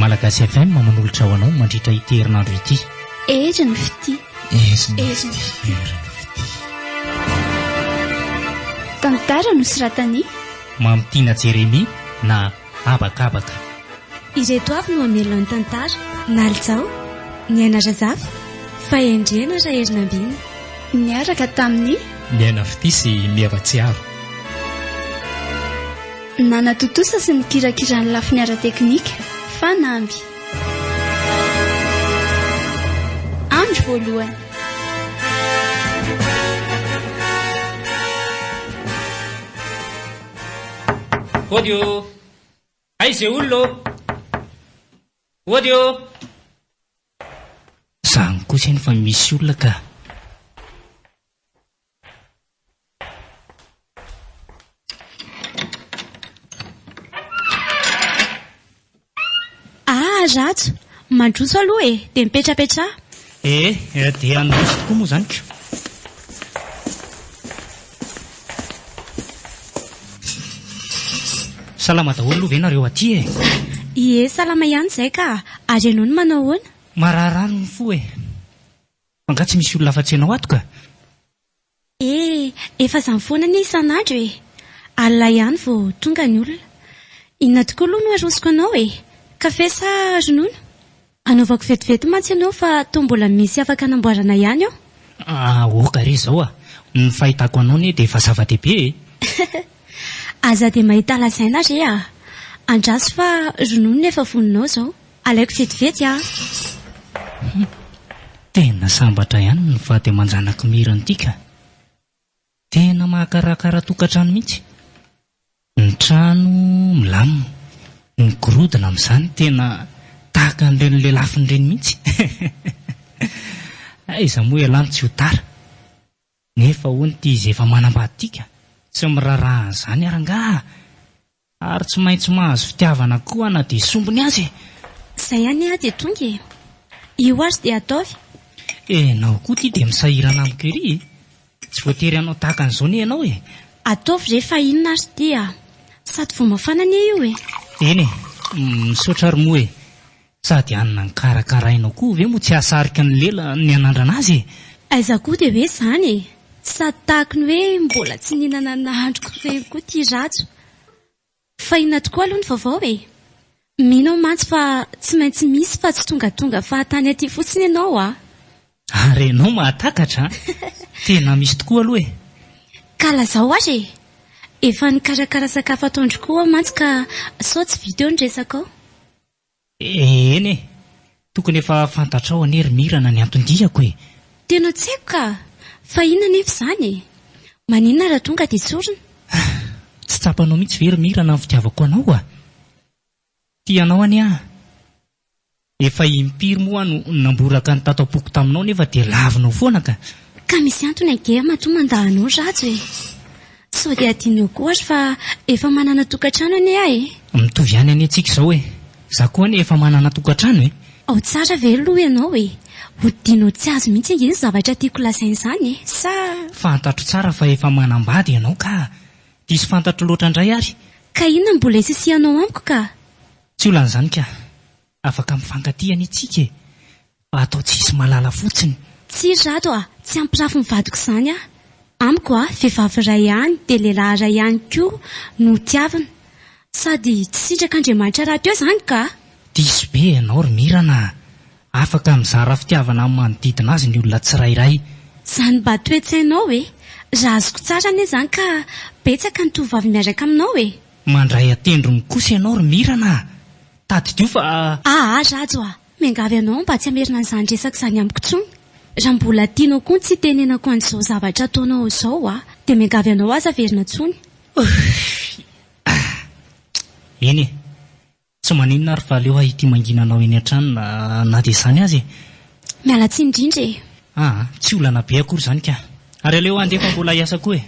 Malagasy FM manolotra ho anao mandritra ity herinandro ity. Hery ny fitia. Hery ny fitia. Hery ny fitia. Tantara nosoratan'i. Mamitiana Jeremia na Habakabaka. Ireto avy no hamelona ny tantara, Nalijao, Niaina Razafy, Fahendrena Raherinambina. Niaraka tamin'i. Niaina Fitia sy Mieva Tsiaro. Nanatontosa sy nikirakira ny lafiny ara-teknika, Fanamby. Andro voalohany. Hody ô! Aiza e olona ô! Hody ô! Zany kosa eny fa misy olona ka. Ah Rajo, mandroso aloha e, dia mipetrapetraha. Eh, dia handroso tokoa moa izany ko. Salama daholo aloha ve nareo aty e? Ie, salama ihany izay ka, ary ianao no manao ahoana? Mararirary ny fo e. Fa angaha tsy misy olona afa-tsy ianao ato ka? Eh, efa izany foana anie isan'andro e! Alina ihany vao tonga ny olona. Inona tokoa aloha no arosoko anao e? Kafe sa ronono? Anaovako vetivety mantsy ianao fa toa mbola misy afaka anamboarana ihany ao. Ah, ok re izao ah! Ny fahitako anao anie dia efa zava-dehibe e! Aza dia mahita lazaina re ah! Andraso fa ronono no efa vononao izao. Alaiko vetivety ah! Hum, tena sambatra ihany ny vady aman-janak'i Mirana ity ka! Tena mahakarakara tokantrano mihitsy. Ny trano milamina, ny gorodona amin'izany tena tahaka an'ireny lelafiny ireny mihitsy. Aiza moa ialahy no tsy ho tara. Nefa hono ity izy efa manambady ity ka! Tsy miraharaha an'izany ary angaha? Ary tsy maintsy mahazo fitiavana koa na dia sombiny aza e! Zay anie aho dia tonga e! Io ary dia ataovy. Enao koa ity dia misahirana amiko ery e! Tsy voatery hanao tahaka an'izao anie ianao e! Ataovy re fa inona ary ity a! Sady vao mafana anie io e! Eny e! Misaotra ary moa e! Sady hanina nokarakarainao koa ve moa tsy hahasarika ny lela ny hanandrana azy e! Aiza koa dia hoe izany e! Sady tahaky ny hoe mbola tsy nihinana ny nahandroko ireny koa ity Rajo. Fa inona tokoa aloha ny vaovao e? Mino aho mantsy fa tsy maintsy misy fa tsy tongatonga fahatany aty fotsiny ianao a! Ary ianao mahatakatra an! Tena misy tokoa aloha e! Ka lazao ary e! Efa nikarakara sakafo atoandro koa aho mantsy ka sao tsy vita eo ny resakao. Eny e! Tokony efa fantatrao anie ry Mirana ny anton-diako e! Tena tsy haiko ka! Fa inona anefa izany e? Maninona raha tonga dia tsorina? Tsy tsapanao mihitsy ve ry Mirana ny fitiavako anao a? Tia anao anie aho. Efa impiry moa aho no namboraka ny tato am-poko taminao nefa dia lavinao foana ka! Ka misy antony ange matoa mandà anao Rajo e! Sao dia adinonao koa ary fa efa manana tokantrano anie aho e! Mitovy ihany anie tsika izao e! Za koa anie efa manana tokantrano e! Ao tsara ve aloha ianao e! Hodinao tsy azo mihitsy ange ny zavatra tiako lazaina izany e! Sa. Fantatro tsara fa efa manambady ianao ka! Diso fantatro loatra indray ary! Ka inona no mbola isisihanao amiko ka? Tsy olana izany ka! Afaka mifankatia anie tsika e! Fa atao tsisy mahalala fotsiny. Tsia ry Rado a! Tsy hampirafy ny vadiko izany aho. Amiko a, vehivavy iray ihany dia lehilahy iray ihany koa no tiavina. Sady tsy sitrak'Andriamanitra rahateo izany ka! Diso be ianao ry Mirana a! Afaka mizara fitiavana amin'ny manodidina azy ny olona tsirairay. Izany mba toe-tsainao e! Raha azoko tsara anie izany ka betsaka ny tovovavy miaraka aminao e! Mandray an-tendrony kosa ianao ry Mirana a! Tadidio fa. Aa Rajo a! Miangavy anao mba tsy hamerina an'izany resaka izany amiko intsony. Raha mbola tianao koa ny tsy hitenenako an'izao zavatra ataonao izao a! Dia miangavy anao aza averina intsony. Ah! Eny e! Tsy maninona ary fa aleo aho ity mangina anao eny an-trano na dia izany aza e! Miala tsiny indrindra e! Aa! Tsy olana be akory izany ka! Ary aleo handeha fa mbola hiasa koa e!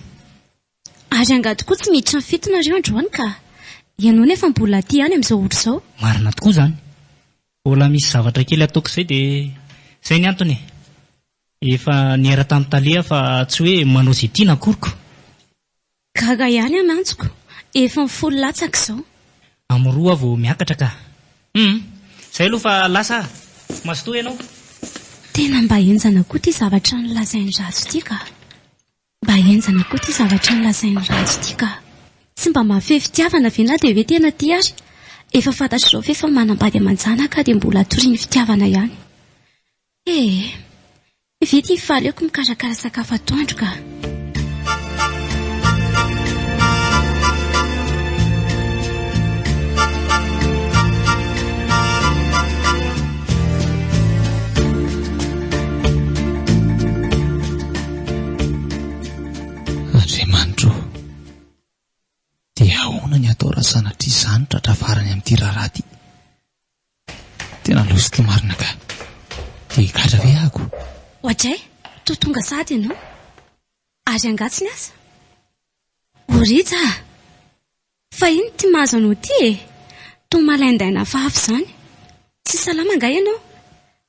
Ary angaha tokoa tsy miditra ny fito nareo androany ka! Ianao nefa mbola aty ihany amin'izao ora izao. Marina tokoa izany. Mbola misy zavatra kely ataoko izay dia izay ny antony e. Efa niera tamin'i Tale aho fa tsy hoe manao izay tiana akory ko. Gaga ihany aho mantsy ko. Efa ny folo latsaka izao. Amin'ny roa aho vao miakatra ka. Hum. Zay aloha fa lasa aho. Mazotoa ianao. Tena mba henjana koa ity zavatra nolazain'i Rajo ity ka. Mba henjana koa ity zavatra nolazain'i Rajo ity ka. Tsy mba mahafehy fitiavana ve na dia hoe tena tia ary? Efa fantatr'izao ve fa manambady aman-janaka dia mbola torian'ny fitiavana ihany. Ee. Vita iny fa aleoko mikarakara sakafo atoandro ka. Andriamanitro ô! Dia ahoana ny atao raha sanatria izaho no tratra farany amin'ity raharaha ity? Tena loza ity marina ka. Dia higadra ve ako? Oadray, toa tonga sahady ianao. Ary angaha tsy niasa? O Rija a! Fa inona ity mahazo anao ity e? Toa malaindaina hafahafa izany. Tsy salama angaha ianao?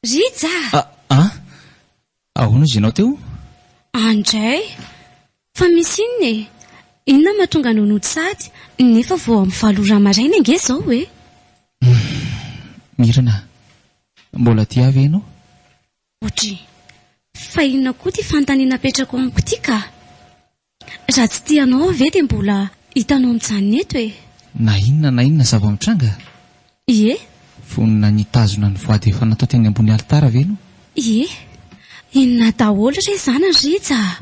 Rija a! Ah, ahoana izy ianao teo? Andray! Fa misy inona e? Inona no mahatonga anao nody sahady nefa vao amin'ny valo ora maraina ange izao e? Mirana, mbola tia ahy ve ianao? Ohatry, fa inona koa ity fanontaniana apetrako amiko ity ka? Raha tsy tia anao aho ve dia mbola hitanao mijanona eto e? Na inona na inona zava-mitranga? Ie. Vonona ny hitazona ny voady efa natao teny ambony alitara ve ianao? Ie. Inona daholo re izany ry Rija a?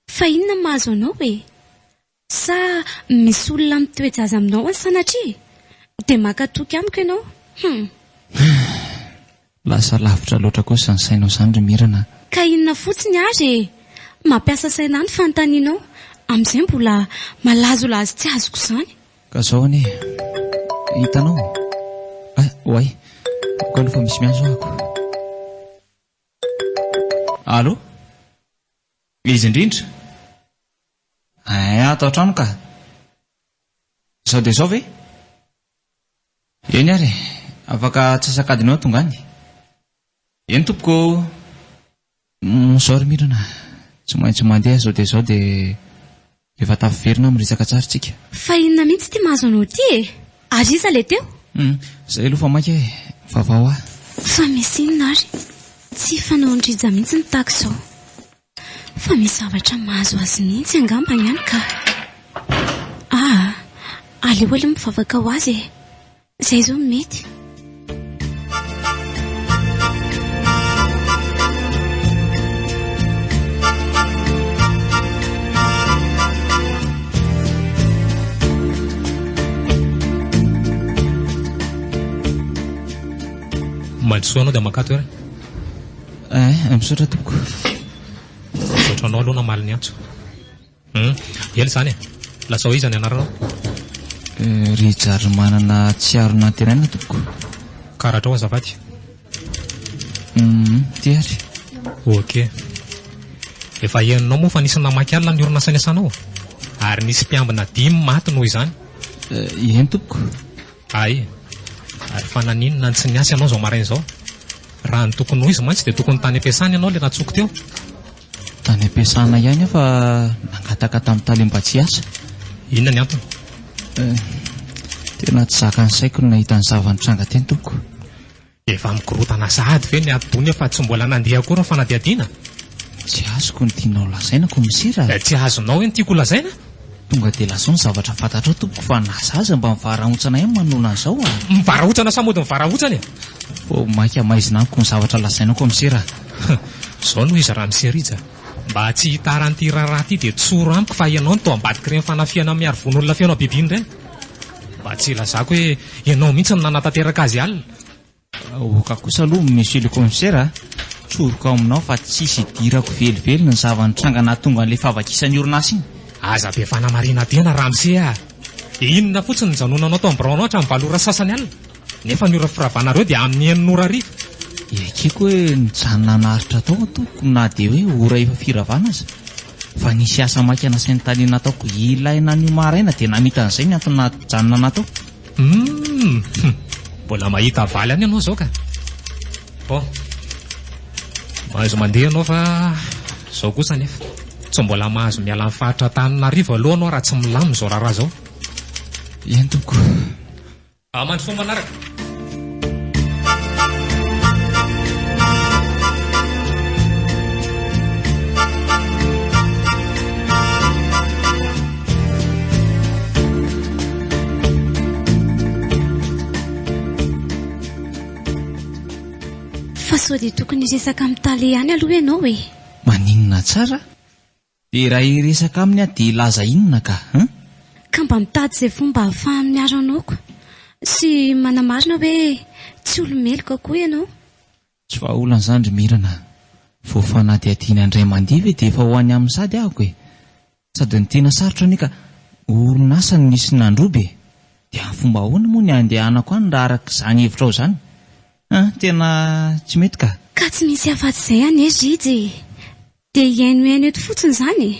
Fa inona no mahazo anao e? Sa misy olona mitoe-jaza aminao any sanatria? Dia maka toky amiko ianao? Hum. Lasa lavitra loatra kosa izany sainao izany ry Mirana a! Ka inona fotsiny ary e? Mampiasa saina ahy ny fanontanianao, amin'izay mbola malazolazo tsy azoko izany. Ka zao anie e! Hitanao? Ah, oay! Ok aloha fa misy miantso ahako. Allô? Izy indrindra? Ein, ato an-trano ka! Izao dia izao ve? Eny ary e, afaka atsasak'adiny eo aho tonga any. Eny tompoko ô! Izao ry Mirana, tsy maintsy mandeha izao dia izao dia rehefa tafaverina aho miresaka tsara tsika. Fa inona mihitsy ity mahazo anao ity e? Ary iza ilay teo? Hum, izay aloha fa maika e, vavao aho. Fa misy inona ary? Tsy fanaon'i Rija mihitsy ny tahaka izao. Fa misy zavatra mahazo azy mihitsy angambany any ka. Aa, aleo aloha mivavaka ho azy e. Izay izao no mety. Mandrosoa anao dia mankato ery. Eh, misaotra tompoko. Misaotra anao aloha namaly ny antso. Hum, ela izany e. Lazao iza ny anaranao? Eh, Rijarimanana Tsiaro Nantenaina tompoko. Karatrao azafady. Hum, ty ary. Ok. Efa henonao moa fa nisy namaky alina ny orinasa niasanao? Ary nisy mpiambina dimy maty noho izany. Eh, eny tompoko. Hay! Ary fa naninona no tsy niasa ianao izao maraina izao? Raha ny tokony ho izy mantsy dia tokony tany am-piasana ianao ilay nantsoiko teo. Tany am-piasana ihany aho fa nangataka tamin'ny tale mba tsy hiasa. Inona ny antony? Eh, tena tsy zakan'ny saiko ny nahita ny zava-nitranga teny tompoko. Efa mikorontana sahady ve ny atidoha nefa tsy mbola nandeha akory ny fanadihadiana? Tsy azoko ny tianao lazaina komisera a! Tsy azonao hoe ny tiako holazaina? Tonga dia lazao ny zavatra fantatrao tompoko fa na za aza mba mivarahontsana ihany manoloana an'izao a! Mivarahontsana sa mody mivarahontsana e? Vao mainka maizina amiko ny zavatra lazainao komisera a! Izao no izy ramose Rija, mba tsy hitaran'ity raharaha ity dia tsoro amiko fa ianao no tao ambadik'ireny fanafihana miaro vono olona feno habibiana ireny. Mba tsy hilazako hoe ianao mihitsy no nanatanteraka azy alina. Oka kosa aloha Monsieur le commissaire a! Tsoriko aminao fa tsisy idirako velively ny zava-nitranga nahatonga an'ilay fahavakisan'ny orinasa iny. Aza be fanamarinan-tena ramose a! Inona fotsiny no nijanonanao tao amin'ny biraonao hatramin'ny valo ora sasany alina? Nefa ny ora firavanareo dia amin'ny enina ora hariva. Ekeko hoe nijanona naharitra tao aho tompoko na dia hoe ora efa firavana aza. Fa nisy asa maika nasain'ny tale nataoko ilaina anio maraina dia namita an'izay ny antony nahajanona natao. Humm! Mbola mahita valy ihany ianao izao ka. Bon. Mahazo mandeha ianao fa izao kosa anefa. Tsy mbola mahazo miala ny faritra Antananarivo aloha ianao raha tsy milamina izao raharaha izao. Eny tompoko. Mandrosoa manaraka. sao dia tokony hiresaka amin'ny tale ihany aloha ianao e? Maninona tsara? Dia raha hiresaka aminy aho dia hilaza inona ka? Hein? Ka mba mitady izay fomba ahafahany miaro anao ko. Sy manamarina hoe tsy olo-meloka koa ianao. Tsy vahaolana izany ry Mirana a! Vao fanadihadiana indray mandeha ve dia efa ho any aminy sady ahako e! Sady ny tena sarotra anie ka orinasa no nisy nandroba e! Dia amin'ny fomba ahoana moa ny handehanako any raha araka izany hevitrao izany? Hein! Tena tsy mety ka! Ka tsy misy afa-tsy izay anie Rija e! Dia hihainohaino eto fotsiny izany e!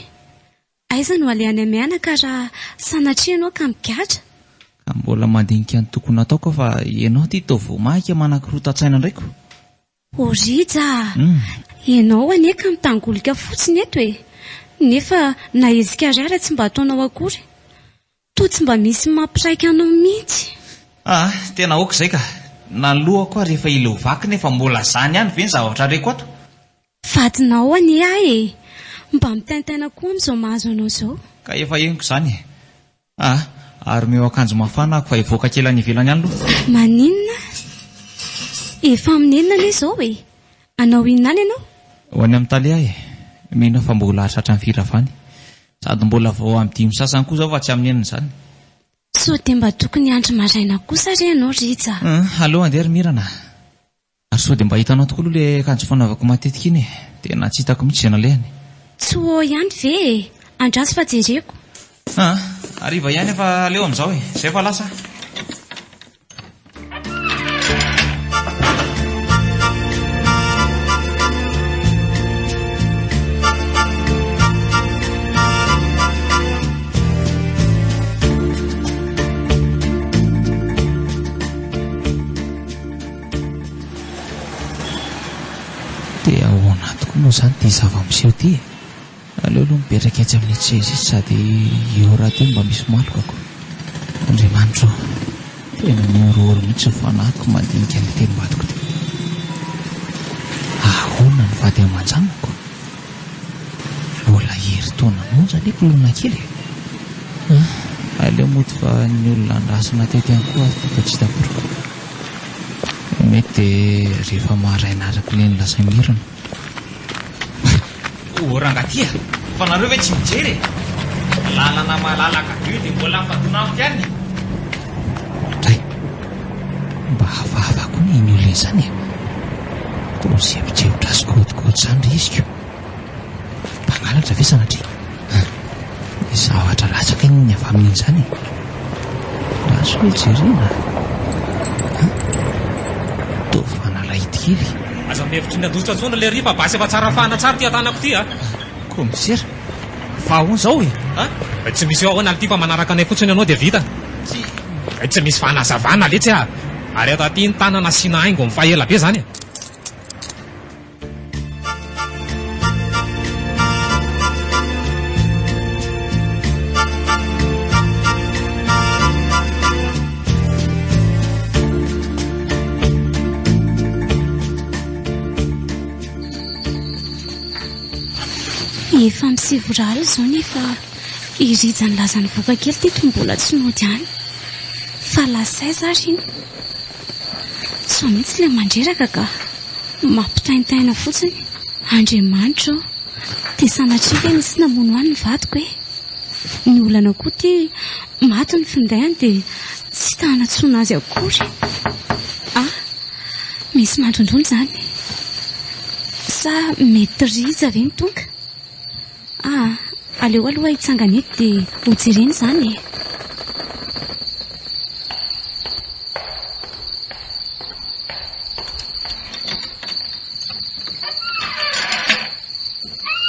Aiza no alehanay mianaka raha sanatria ianao ka migadra? Ka mbola mandinika ny tokony hataoko aho fa ianao ity toa vao maika manakorontan-tsaina indray ko! O Rija a! Ianao anie ka mitangolika fotsiny eto e! Nefa na hetsika ariary tsy mba ataonao akory. Toa tsy mba misy mampiraika anao mihitsy. Ah, tena ok izay ka! Na ny lohako ary efa ila ho vaky nefa mbola izany ihany ve ny zavatra reko ato? Vadinao anie aho e! Mba mitaintaina koa amin'izao mahazo anao izao. Ka efa henoko izany e! Ah, ary omeo akanjo mafana aho fa hivoaka kely any ivelany any aloha. Maninona? Efa amin'ny enina anie izao e! Hanao inona any ianao? Ho any amin'ny tale aho e! Mino aho fa mbola hahatratra ny firavany. Sady mbola vao amin'ny dimy sasany koa izao fa tsy amin'ny enina izany. Sao dia mba tokony hiandry maraina kosa re ianao Rija a! Hum, aleo handeha ry Mirana a! Ary sao dia mba hitanao tokoa aloha ilay akanjo fanaovako matetika iny e! Tena tsy hitako mihitsy izay nalehany. Tsy ho ao ihany ve e! Andraso fa jereko. Hum, hariva ihany fa aleo amin'izao e! Izay fa lasa aho. Dia ahoana tokoa moa izany ity zava-miseho ity e? Aleo aloha mipetraka etsy amin'itsy seza itsy sady eo rahateo mba misy maloka ko. Andriamanitra ô, tena mihorohoro mihitsy ny fanahiko mandinika ny tenim-badiko ity. Ahoana ny vady aman-janako? Mbola herintaona monja anie koloina kely e! Ah, aleo mody fa ny olona andrasana teto ihany koa ary tonga tsy hita poroko. Mety dia rehefa maraina araka ilay nolazain'i Mirana. O rangahy ty a! Fa nareo ve tsy mijery e? Lalana malalaka be io dia mbola mifadona amiko ihany. Dray! Mba hafahafa koa anie iny olona izany e! Toa misemotsemotra sy kaodikaody izany ry izy ko! Mpangalatra ve sanatria? Misy zavatra latsaka iny ny avy amin'iny izany e! Lasa hoe jerena a! Toa fanalahidy kely. Aza mihevitry ny handositra intsony ry lery fa basy efa tsara fahana tsara ity an-tanako ity a! Commissaire, fa ahoana izao e? A! Tsy misy hoe ahoana ity fa manaraka anay fotsiny ianao dia vita. Tsy. Tsy misy fanazavana letsy a! Ary ato aty ny tanana asiana haingony fa ela be izany e! Efa amin'ny sivy ora alina izao nefa i Rija nilaza nivoaka kely teto mbola tsy nody any. Fa lasa aiza ary iny? Sao mihitsy ilay mandreraka ka. Mampitaintaina fotsiny. Andriamanitra ô! Dia sanatria ve nisy namono ahy ny vadiko e? Ny olana koa ity maty ny findainy dia tsy ta hanantsoina azy akory. Ah! Misy mandondona izany. Sa mety Rija ve no tonga? Ah! Aleo aloha hitsangana eto dia hojerena izany e!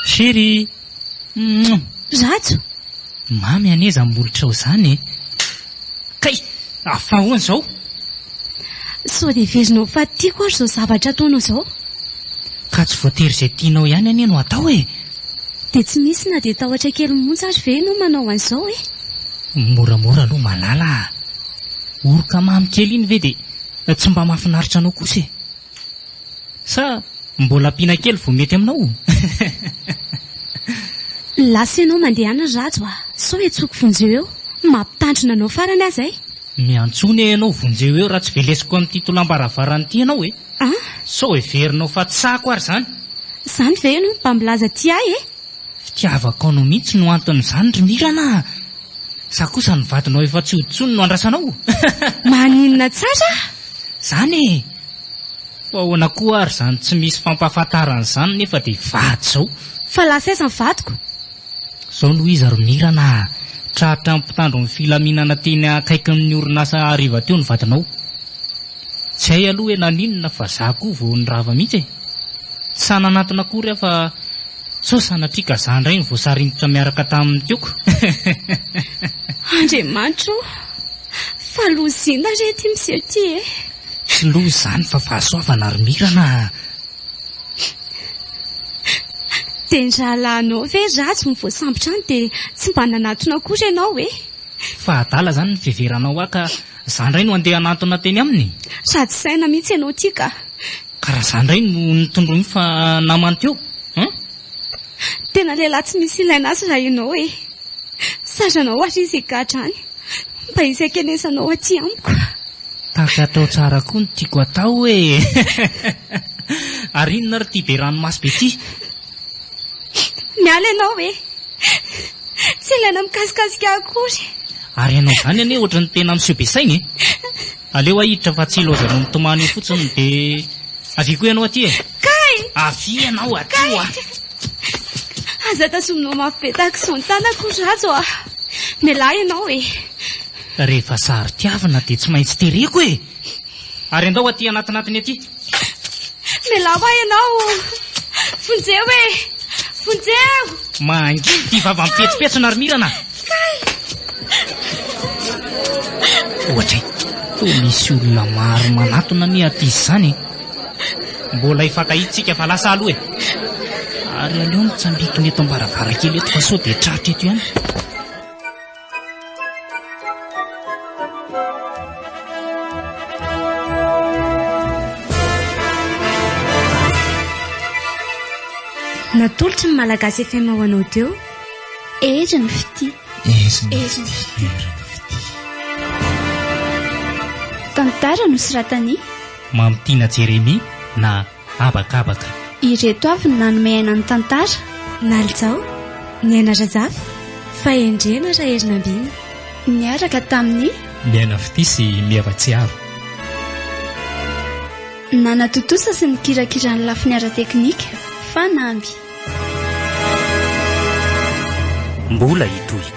Chérie! Mouah! Rajo! Mamy anie izany molotrao izany e! Kay! Fa ahoana izao? Sao dia heverinao fa tiako ary izao zavatra ataonao izao? Ka tsy voatery izay tianao ihany anie no atao e! Dia tsy misy na dia tahotra kely monja ary ve ianao manao an'izao e? Moramora aloha malala a! Oroka mamy kely iny ve dia tsy mba mahafinaritra anao kosa e? Sa mbola ampiana kely vao mety aminao? Lasa ianao mandeha any ry Rajo a! Sao hiantsoako vonjeo eo? Mampitandrina anao farany aho izay! Miantsoa anie ianao vonjeo eo raha tsy velesiko amin'ity tolam-baravarana ity ianao e! An! Sao heverinao fa tsako ary izany? Izany ve no mba milaza tia ahy e? Fitiavako anao mihitsy no anton'izany ry Mirana a! Sa kosa ny vadinao efa tsy hody intsony no andrasanao? Maninona tsara? Izany e! Fa ahoana koa ary izany tsy misy fampahafantarana izany nefa dia vady izao? Fa lasa aiza ny vadiko? Izao no izy ry Mirana a! Tratran'ny mpitandro ny filaminana teny akaikin'ny orinasa hariva teo ny vadinao. Tsy hay aloha hoe naninona fa za koa vao nirava mihitsy e! Tsy sahy nanantona akory aho fa sao sanatria ka za indray no voasaringotra miaraka tamin'ny tioko. Andriamanitra o! Fa loza inona re ity miseho ity e? Tsy loza izany fa fahasoavana ry Mirana a! Dia ny rahalahinao ve Rajo no voasambotra any dia tsy mba nanatona akory ianao e? Fa adala izany ny fiheveranao ahy ka za indray no handeha hanantona teny aminy? Ratsy saina mihitsy ianao ity ka! Ka raha za indray no notondroiny fa namany teo hein? Tena lehilahy tsy misy ilaina azy raha ianao e! Sazanao ary izy higadra any mba hisy hakenesanao aty amiko. Tahaka atao tsara koa no tiako atao e! Ary inona ary ity be ranomaso be ity? Miala ianao e! Tsy ilaina mikasikasika akory. Ary ianao izany anie ohatran'ny tena miseho be saina e! Aleo aho hiditra fa tsy ilaozanao mitomany eo fotsiny dia avia koa ianao aty e! Kay! Avia ianao aty hoa! Aza tazominao mafy be tahaka izao ny tanako Rajo a! Mialà ianao e! Rehefa saro-tiavina dia tsy maintsy tereko e! Ary andao aty anatinatiny aty. Mialà hoa ianao! Vonjeo e! Vonjeo! Manginy ity vava mipetsopetsona ry Mirana a! Kay! Ohatray, toa misy olona maro manatona anie aty izany e! Mbola hifankahita tsika fa lasa aloha e! Ary aleo mitsambikina eto am-baravarankely eto fa sao dia tratra eto ihany. Natolotry ny Malagasy FM ho anao teo. Hery ny fitia. Hery ny fitia. Tantara nosoratan'i. Mamitiana Jeremia na Habakabaka. Ireto avy no nanome aina ny tantara. Nalijao, Niaina Razafy, Fahendrena Raherinambina. Niaraka tamin'i. Miaina Fitia sy Mieva Tsiaro. Nanatontosa sy nikirakira ny lafiny ara-teknika, Fanamby. Mbola hitohy.